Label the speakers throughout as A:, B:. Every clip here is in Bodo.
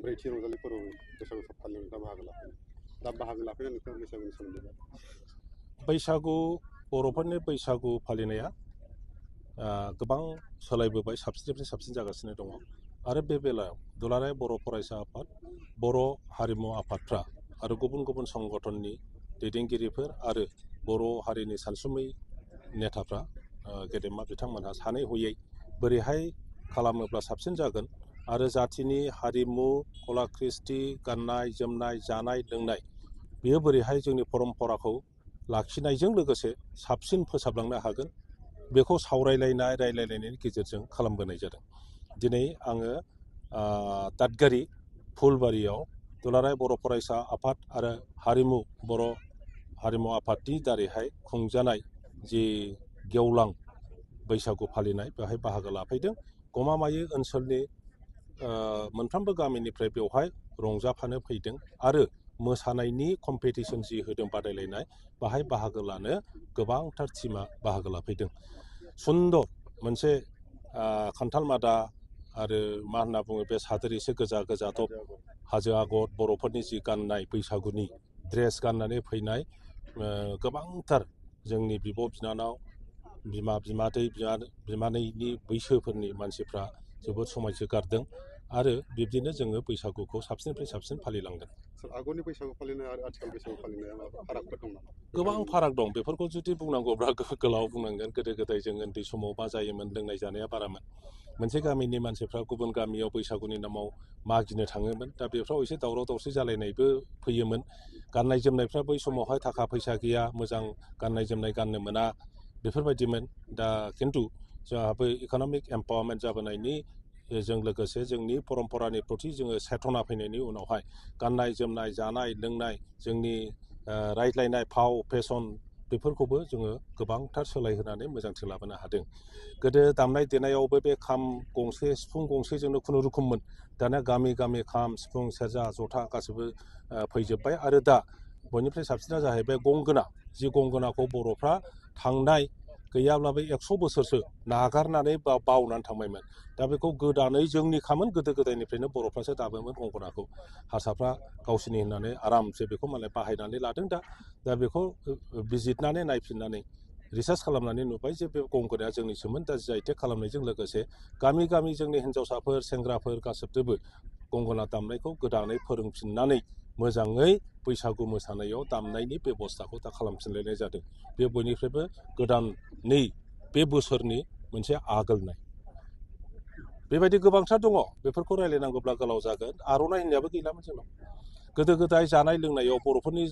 A: ब्रैथि रंजालि फोरबो बैसागु फालिनायाव नोंथाङा बाहागो लाफैदों। दा बाहागो लाफैनाय नोंथाङा बैसागुनि सोमोन्दै
B: बैसागु बर'फोरनि बैसागु फालिनाया गोबां सोलायबोबाय, साबसिननिफ्राय साबसिन जागासिनो दङ। आरो बे बेलायाव दुलाराय बर' फरायसा आफाद, बर' हारिमु आफादफ्रा आरो गुबुन गुबुन संगठननि दैदेनगिरिफोर आरो बर' हारिनि सानसुमै नेताफ्रा गेदेमा बिथांमोनहा सानै हयै बोरैहाय खालामोब्ला साबसिन जागोन आरो जाथिनि हारिमु, कला कृष्टि, गाननाय जोमनाय, जानाय लोंनाय बेयो बोरैहाय जोंनि परम्पराखौ लाखिनायजों लोगोसे साबसिन फोसाबलांनो हागोन, बेखौ सावरायलायनाय रायलायलायनायनि गेजेरजों खालामबोनाय जादों। दिनै आङो दादगारि फुलबारियाव दुलाराय बर' फरायसा आफाद आरो बर' हारिमु आफादनि दारैहाय खुंजानाय जि गेवलां बैसागु फालिनाय बेवहाय बाहागो लाफैदों। गमामायै ओनसोलनि मोनफ्रोमबो गामिनिफ्राय बेवहाय रंजाफानो फैदों आरो मोसानायनि कम्पिटिसन जि होदों बादायलायनाय, बाहाय बाहागो लानो गोबांथार टिमा बाहागो लाफैदों। सुन्दर मोनसे खान्थाल मादा आरो मा होनना बुङो बे सादोर एसे गोजा गोजादब हाजो आगर, बर'फोरनि जि गाननाय बैसागुनि ड्रेस गाननानै फैनाय गोबांथार जोंनि बिब' बिनानाव, बिमादै बिमानैनि बैसोफोरनि मानसिफ्रा जोबोद समायसोगारदों आरो बिब्दिनो जोङो बैसागुखौ साबसिननिफ्राय साबसिन फालिलांदों।
A: आगुनि बैसागु फालिनाय आरो आथिखाल बैसागु फालिनाया माबा फारागफोर दं नामा?
B: गोबां फाराग दं। बेफोरखौ जुदि बुंनांगौब्ला गोलाव बुंनांगोन। गोदो गोदाय जों उन्दै समाव मा जायोमोन, लोंनाय जानाया बारामोन। मोनसे गामिनि मानसिफ्रा गुबुन गामियाव बैसागुनि नामाव मागिनो थाङोमोन। दा बेफ्राव एसे दावराव दावसि जालायनायबो फैयोमोन। गाननाय जोमनायफ्रा बै समावहाय थाखा फैसा गैया, मोजां गाननाय जोमनाय गाननो मोना, बेफोरबायदिमोन। दा खिन्थु जोंहाबो इक'नमिक एम्पावारमेन्ट जाबोनायनि जों लोगोसे जोंनि परम्परानि प्रति जोङो सेथना फैनायनि उनावहाय गाननाय जोमनाय, जानाय लोंनाय, जोंनि रायज्लायनाय फाव फेसन बेफोरखौबो जोङो गोबांथार सोलायहोनानै मोजांथिं लाबोनो हादों। गोदो दामनाय देनायावबो बे खाम गंसे सिफुं गंसेजोंनो खुनुरुखुममोन। दाना गामि गामि खाम सिफुं सेरजा जथा गासैबो फैजोब्बाय। आरो दा बयनिफ्राय साबसिना जाहैबाय गंगोना, जि गंगोनाखौ बर'फ्रा थांनाय गैयाब्लाबो 100 बोसोरसो नागारनानै बावनानै थांबायमोन। दा बेखौ गोदानै जोंनि खामोन, गोदो गोदायनिफ्रायनो बर'फ्रासो दामोमोन गंगोनाखौ। हारसाफ्रा गावसिनि होननानै आरामसे बेखौ मालाय बाहायनानै लादों। दा बेखौ बिजिरनानै नायफिननानै रिसार्च खालामनानै नुबाय जे बे गंगोनाया जोंनिसोमोन। दा जि आइ टेग खालामनायजों लोगोसे गामि गामि जोंनि हिन्जावसाफोर सेंग्राफोर गासैबो गंगोना दामनायखौ गोदानै फोरोंफिननानै मोजाङै बैसागु मोसानायाव दामनायनि बेब'स्थाखौ दा खालामफिनलायनाय जादों। बे बयनिफ्रायबो गोदानै बे बोसोरनि मोनसे आगोलनाय। बेबायदि गोबांथार दङ, बेफोरखौ रायलायनांगौब्ला गोलाव जागोन। आर'नाइ होननायाबो गैलामोन जोंनाव। गोदो गोदाय जानाय लोंनायाव बर'फोरनि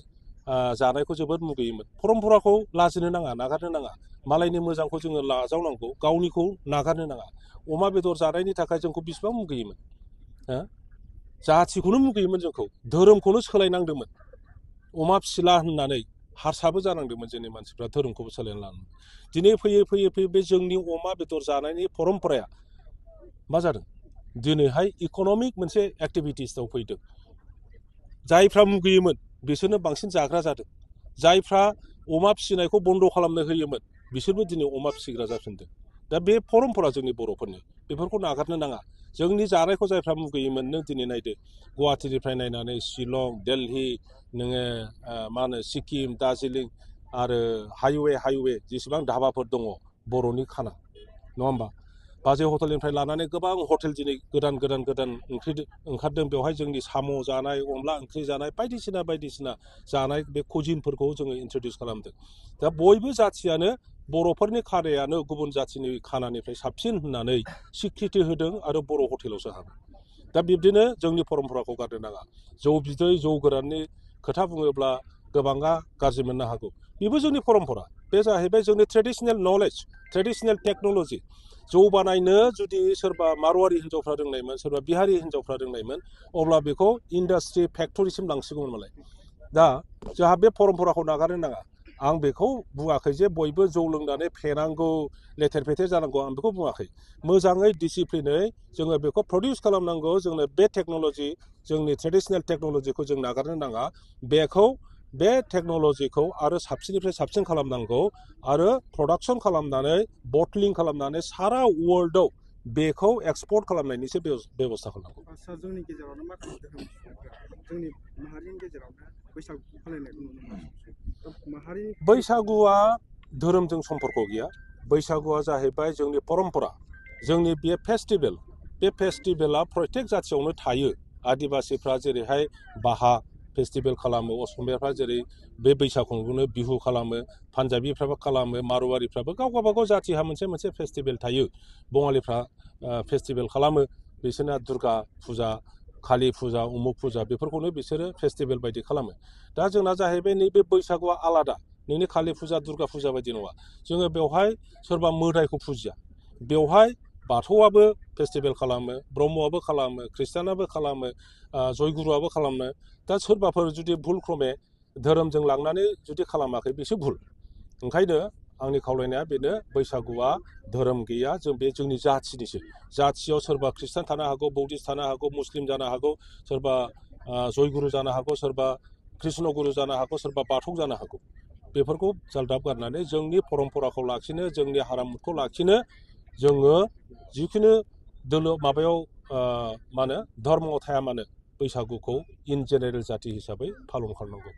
B: जानायखौ जोबोद मुगैयोमोन। परम्पराखौ लाजिनो नाङा, नागारनो नाङा। मालायनि मोजांखौ जोङो लाजावनांगौ, गावनिखौ नागारनो नाङा। अमा बेदर जानायनि थाखाय जोंखौ बेसेबां मुगैयोमोन, जाथिखौनो मुगैयोमोन जोंखौ, धोरोमखौनो सोलायनांदोंमोन। अमा फिसिला होननानै हारसाबो जानांदोंमोन जोंनि मानसिफ्रा, धोरोमखौबो सोलायना लानांगौ। दिनै फैयै फैयै फैयै बे जोंनि अमा बेदर जानायनि परम्पराया मा जादों, दिनैहाय इक'नमिक मोनसे एक्टिभिटिसआव फैदों। जायफ्रा मुगैयोमोन बिसोरनो बांसिन जाग्रा जादों। जायफ्रा अमा फिसिनायखौ बन्द' खालामनो होयोमोन बिसोरबो दिनै अमा फिसिग्रा जाफिनदों। दा बे परम्परा जोंनि बर'फोरनि, बेफोरखौ नागारनो नाङा। जोंनि जानायखौ जायफ्रा मुगैयोमोन, नों दिनै नायदो गुवाहाटिनिफ्राय नायनानै शिलं, दिल्ली, नोङो मा होनो सिक्किम, दार्जिलिं आरो हाइवे जेसेबां धाबाफोर दङ बर'नि खाना, नङा होमबा? बाजै हटेलनिफ्राय लानानै गोबां हटेल दिनै गोदान ओंख्रि ओंखारदों। बेवहाय जोंनि साम' जानाय, अनला ओंख्रि जानाय, बायदिसिना जानाय बे कुजिनफोरखौ जोङो इन्ट्रडिउस खालामदों। दा बयबो जाथियानो बर'फोरनि खानायानो गुबुन जाथिनि खानानिफ्राय साबसिन होननानै सिक्रिथि होदों आरो बर' हटेलावसो हाबो। दा बिब्दिनो जोंनि परम्पराखौ गारनो नाङा। जौ बिदै जौ गोराननि खोथा बुङोब्ला गोबाङा गाज्रि मोननो हागौ, बेबो जोंनि परम्परा। बे जाहैबाय जोंनि ट्रेडिसनेल नलेज, ट्रेडिसनेल टेक्न'लजि। जौ बानायनो जुदि सोरबा मारवारि हिन्जावफ्रा रोंनायमोन, सोरबा बिहारि हिन्जावफ्रा रोंनायमोन, अब्ला बेखौ इन्डास्ट्रि फेक्टरिसिम लांसिगौमोन मालाय। दा जोंहा बे परम्पराखौ नागारनो नाङा। आं बेखौ बुङाखै जे बयबो जौ लोंनानै फेनांगौ, लेथेर फेथेर जानांगौ, आं बेखौ बुङाखै। मोजाङै डिसिप्लिनै जोङो बेखौ प्रडिउस खालामनांगौ। जोंनो बे टेक्न'लजि, जोंनि ट्रेडिसनेल टेक्न'लजिखौ जों नागारनो नाङा। बे टेक्न'लजिखौ आरो साबसिननिफ्राय साबसिन खालामनांगौ आरो प्रडाक्सन खालामनानै बटलिं खालामनानै सारा वर्ल्डआव बेखौ एक्सपर्ट खालामनायनिसो बेबस्था खालामनांगौ।
C: आदसा जोंनि गेजेरावनो माखासे धोरोम जोंनि माहारिनि गेजेरावनो बैसागु फालिनायखौ नुनो मोनो माहारि
B: बैसागुआ धोरोमजों सम्पर्क गैया। बैसागुआ जाहैबाय जोंनि परम्परा, जोंनि बे फेस्टिभेल। बे फेस्टिभेला प्रत्येक जाथियावनो थायो। आदिबासिफ्रा जेरैहाय बाहा फेस्टिभेल खालामो, असमियाफ्रा जेरै बे बैसागुखौनो बिहु खालामो, पान्जाबिफ्राबो खालामो, मारवारिफ्राबो गाव गावबागाव जाथिहा मोनसे फेस्टिभेल थायो। बङालिफ्रा फेस्टिभेल खालामो, बिसोरना दुर्गा फुजा, कालि फुजा, उमुक फुजा बेफोरखौनो बिसोरो फेस्टिभेल बायदि खालामो। दा जोंना जाहैबाय नैबे बैसागुआ आलादा, नोंनि कालि फुजा, दुर्गा फुजा बायदि नङा। जोङो बेवहाय सोरबा मोदायखौ फुजिया। बेवहाय बाथौआबो फेस्टिभेल खालामो, ब्रह्मआबो खालामो, ख्रिस्टानाबो खालामो, जयगुरुआबो खालामो। दा सोरबाफोर जुदि भुल क्रमे धोरोमजों लांनानै जुदि खालामाखै बेसो भुल। ओंखायनो आंनि खावलायनाया बेनो, बैसागुआ धोरोम गैया, जों बे जोंनि जाथिनिसो। जाथियाव सोरबा ख्रिस्टान थानो हागौ, बौद्धिस्ट थानो हागौ, मुस्लिम जानो हागौ, सोरबा जयगुरु जानो हागौ, सोरबा कृष्ण गुरु जानो हागौ, सोरबा बाथौ जानो हागौ। बेफोरखौ जालदाब गारनानै जोंनि परम्पराखौ लाखिनो, जोंनि हारिमुखौ लाखिनो जोङो जिखुनु माबायाव मा होनो धर्मआव थाया मानो बैसागुखौ इन जेनेरेल जाथि हिसाबै फालन खालामनांगौ।